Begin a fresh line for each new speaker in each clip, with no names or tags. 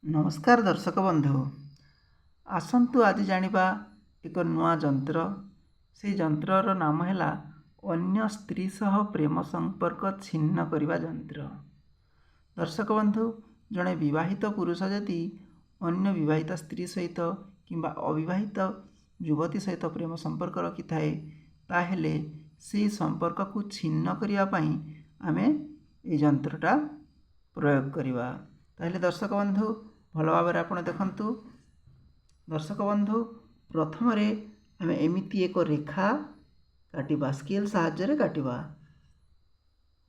ନମସ୍କାର ଦର୍ଶକ ବନ୍ଧୁ, ଆସନ୍ତୁ ଆଜି ଜାଣିବା ଏକ ନୂଆ ଯନ୍ତ୍ର। ସେଇ ଯନ୍ତ୍ରର ନାମ ହେଲା ଅନ୍ୟ ସ୍ତ୍ରୀ ସହ ପ୍ରେମ ସମ୍ପର୍କ ଛିନ୍ନ କରିବା ଯନ୍ତ୍ର। ଦର୍ଶକ ବନ୍ଧୁ, ଜଣେ ବିବାହିତ ପୁରୁଷ ଯଦି ଅନ୍ୟ ବିବାହିତ ସ୍ତ୍ରୀ ସହିତ କିମ୍ବା ଅବିବାହିତ ଯୁବତୀ ସହିତ ପ୍ରେମ ସମ୍ପର୍କ ରଖିଥାଏ, ତାହେଲେ ସେଇ ସମ୍ପର୍କକୁ ଛିନ୍ନ କରିବା ପାଇଁ ଆମେ ଏଇ ଯନ୍ତ୍ରଟା ପ୍ରୟୋଗ କରିବା। ତାହେଲେ ଦର୍ଶକ ବନ୍ଧୁ, ଭଲ ଭାବରେ ଆପଣ ଦେଖନ୍ତୁ। ଦର୍ଶକ ବନ୍ଧୁ, ପ୍ରଥମରେ ଆମେ ଏମିତି ଏକ ରେଖା କାଟିବା, ସ୍କେଲ୍ ସାହାଯ୍ୟରେ କାଟିବା।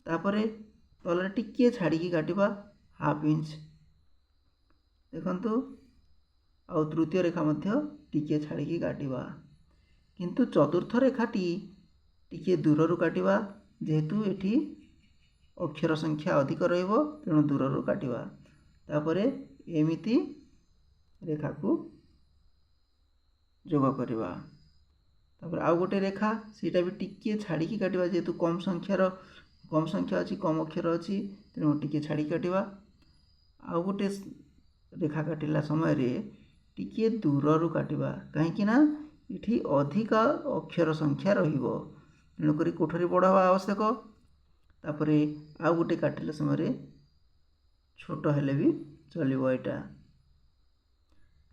ତାପରେ ତଳରେ ଟିକିଏ ଛାଡ଼ିକି କାଟିବା, ହାଫ୍ ଇଞ୍ଚ। ଦେଖନ୍ତୁ, ଆଉ ତୃତୀୟ ରେଖା ମଧ୍ୟ ଟିକିଏ ଛାଡ଼ିକି କାଟିବା, କିନ୍ତୁ ଚତୁର୍ଥ ରେଖାଟି ଟିକିଏ ଦୂରରୁ କାଟିବା। ଯେହେତୁ ଏଠି ଅକ୍ଷର ସଂଖ୍ୟା ଅଧିକ ରହିବ, ତେଣୁ ଦୂରରୁ କାଟିବା। ତାପରେ ଏମିତି ରେଖାକୁ ଯୋଗ କରିବା। ତାପରେ ଆଉ ଗୋଟେ ରେଖା, ସେଇଟା ବି ଟିକିଏ ଛାଡ଼ିକି କାଟିବା। ଯେହେତୁ କମ୍ ସଂଖ୍ୟାର କମ୍ ସଂଖ୍ୟା ଅଛି, କମ୍ ଅକ୍ଷର ଅଛି, ତେଣୁ ଟିକିଏ ଛାଡ଼ିକି କାଟିବା। ଆଉ ଗୋଟେ ରେଖା କାଟିଲା ସମୟରେ ଟିକିଏ ଦୂରରୁ କାଟିବା, କାହିଁକି ନା ଏଠି ଅଧିକ ଅକ୍ଷର ସଂଖ୍ୟା ରହିବ, ତେଣୁକରି କୋଠରୀ ବଡ଼ ହେବା ଆବଶ୍ୟକ। ତାପରେ ଆଉ ଗୋଟେ କାଟିଲା ସମୟରେ ଛୋଟ ହେଲେ ବି ଚଳିବ। ଏଇଟା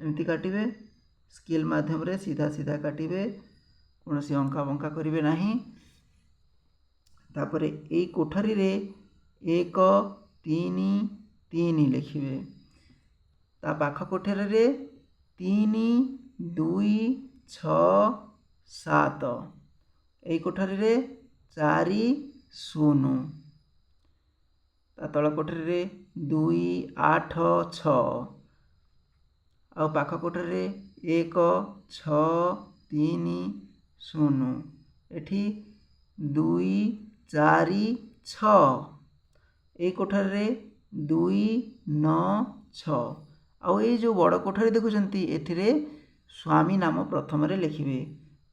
ଏମିତି କାଟିବେ, ସ୍କେଲ୍ ମାଧ୍ୟମରେ ସିଧା ସିଧା କାଟିବେ, କୌଣସି ଅଙ୍କା ବଙ୍କା କରିବେ ନାହିଁ। ତାପରେ ଏଇ କୋଠରୀରେ 1 3 3 ଲେଖିବେ। ତା ପାଖ କୋଠରୀରେ 3 2 6 7, ଏଇ କୋଠରୀରେ 4 0, ତା ତଳ କୋଠରୀରେ 2 8 6, ଆଉ ପାଖ କୋଠରୀରେ 1 6 3 0, ଏଠି 2 4 6, ଏଇ କୋଠରୀରେ 2 9 6। ଆଉ ଏଇ ଯେଉଁ ବଡ଼ କୋଠରୀ ଦେଖୁଛନ୍ତି, ଏଥିରେ ସ୍ୱାମୀ ନାମ ପ୍ରଥମରେ ଲେଖିବେ।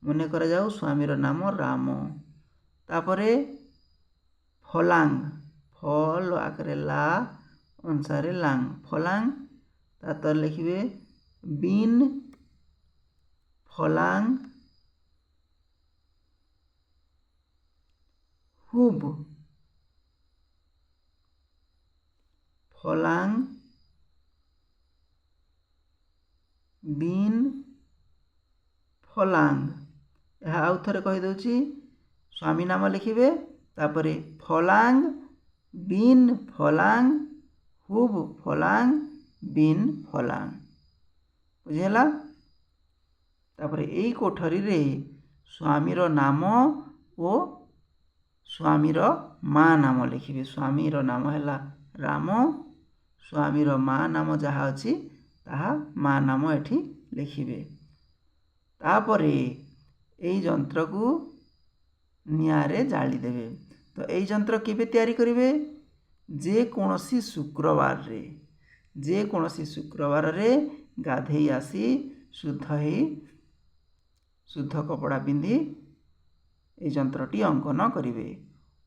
ମନେ କରାଯାଉ ସ୍ୱାମୀର ନାମ ରାମ। ତାପରେ ଫଲାଙ୍ଗ, ଫଲ ଆକାରେ ଲା ଅନୁସାରେ ଲାଙ୍ଗ, ଫଲାଙ୍ଗ। ତା ତଳେ ଲେଖିବେ ବିନ୍ ଫଲାଙ୍ଗ ହୁବ୍, ଫଲାଙ୍ଗ ବିନ୍ ଫଲାଙ୍ଗ। ଏହା ଆଉ ଥରେ କହିଦେଉଛି। ସ୍ୱାମୀ ନାମ ଲେଖିବେ, ତାପରେ ଫଲାଙ୍ଗ ବିନ୍ ଫଲାଙ୍ଗ ହୁବ୍ ଫଲାଙ୍ଗ ବିନ୍ ଫଲାଙ୍ଗ। ବୁଝିହେଲା? ତାପରେ ଏଇ କୋଠରୀରେ ସ୍ୱାମୀର ନାମ ଓ ସ୍ୱାମୀର ମା ନାମ ଲେଖିବେ। ସ୍ୱାମୀର ନାମ ହେଲା ରାମ, ସ୍ୱାମୀର ମା ନାମ ଯାହା ଅଛି ତାହା ମା ନାମ ଏଠି ଲେଖିବେ। ତାପରେ ଏଇ ଯନ୍ତ୍ରକୁ ନିଆଁରେ ଜାଳିଦେବେ। ତ ଏଇ ଯନ୍ତ୍ର କେବେ ତିଆରି କରିବେ? ଯେକୌଣସି ଶୁକ୍ରବାରରେ, ଯେକୌଣସି ଶୁକ୍ରବାରରେ ଗାଧେଇ ଆସି ଶୁଦ୍ଧ ହେଇ ଶୁଦ୍ଧ କପଡ଼ା ପିନ୍ଧି ଏଇ ଯନ୍ତ୍ରଟି ଅଙ୍କନ କରିବେ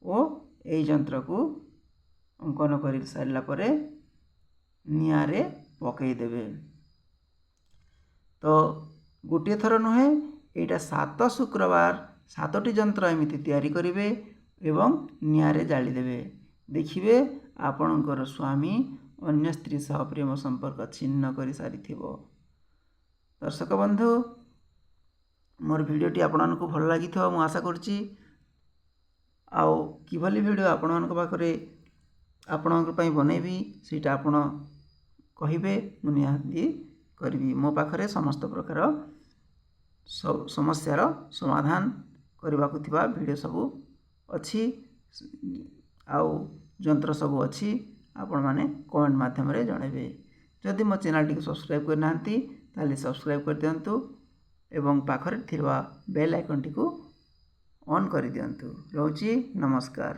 ଓ ଏଇ ଯନ୍ତ୍ରକୁ ଅଙ୍କନ କରି ସାରିଲା ପରେ ନିଆଁରେ ପକାଇଦେବେ। ତ ଗୋଟିଏ ଥର ନୁହେଁ, ଏଇଟା 7 ଶୁକ୍ରବାର 7ଟି ଯନ୍ତ୍ର ଏମିତି ତିଆରି କରିବେ ଏବଂ ନିଆଁରେ ଜାଳିଦେବେ। ଦେଖିବେ ଆପଣଙ୍କର ସ୍ୱାମୀ ଅନ୍ୟ ସ୍ତ୍ରୀ ସହ ପ୍ରେମ ସମ୍ପର୍କ ଛିନ୍ନ କରିସାରିଥିବ। ଦର୍ଶକ ବନ୍ଧୁ, ମୋର ଭିଡ଼ିଓଟି ଆପଣମାନଙ୍କୁ ଭଲ ଲାଗିଥିବ ମୁଁ ଆଶା କରୁଛି। ଆଉ କିଭଳି ଭିଡ଼ିଓ ଆପଣମାନଙ୍କ ପାଖରେ ଆପଣଙ୍କ ପାଇଁ ବନେଇବି, ସେଇଟା ଆପଣ କହିବେ, ମୁଁ ନିହାତି କରିବି। ମୋ ପାଖରେ ସମସ୍ତ ପ୍ରକାର ସମସ୍ୟାର ସମାଧାନ କରିବାକୁ ଥିବା ଭିଡ଼ିଓ ସବୁ ଅଛି ଆଉ ଯନ୍ତ୍ର ସବୁ ଅଛି। ଆପଣମାନେ କମେଣ୍ଟ ମାଧ୍ୟମରେ ଜଣାଇବେ। ଯଦି ମୋ ଚ୍ୟାନେଲଟିକୁ ସବସ୍କ୍ରାଇବ୍ କରିନାହାନ୍ତି, ତାହେଲେ ସବସ୍କ୍ରାଇବ୍ କରିଦିଅନ୍ତୁ ଏବଂ ପାଖରେ ଥିବା ବେଲ୍ ଆଇକନ୍ଟିକୁ ଅନ୍ କରିଦିଅନ୍ତୁ। ରହୁଛି, ନମସ୍କାର।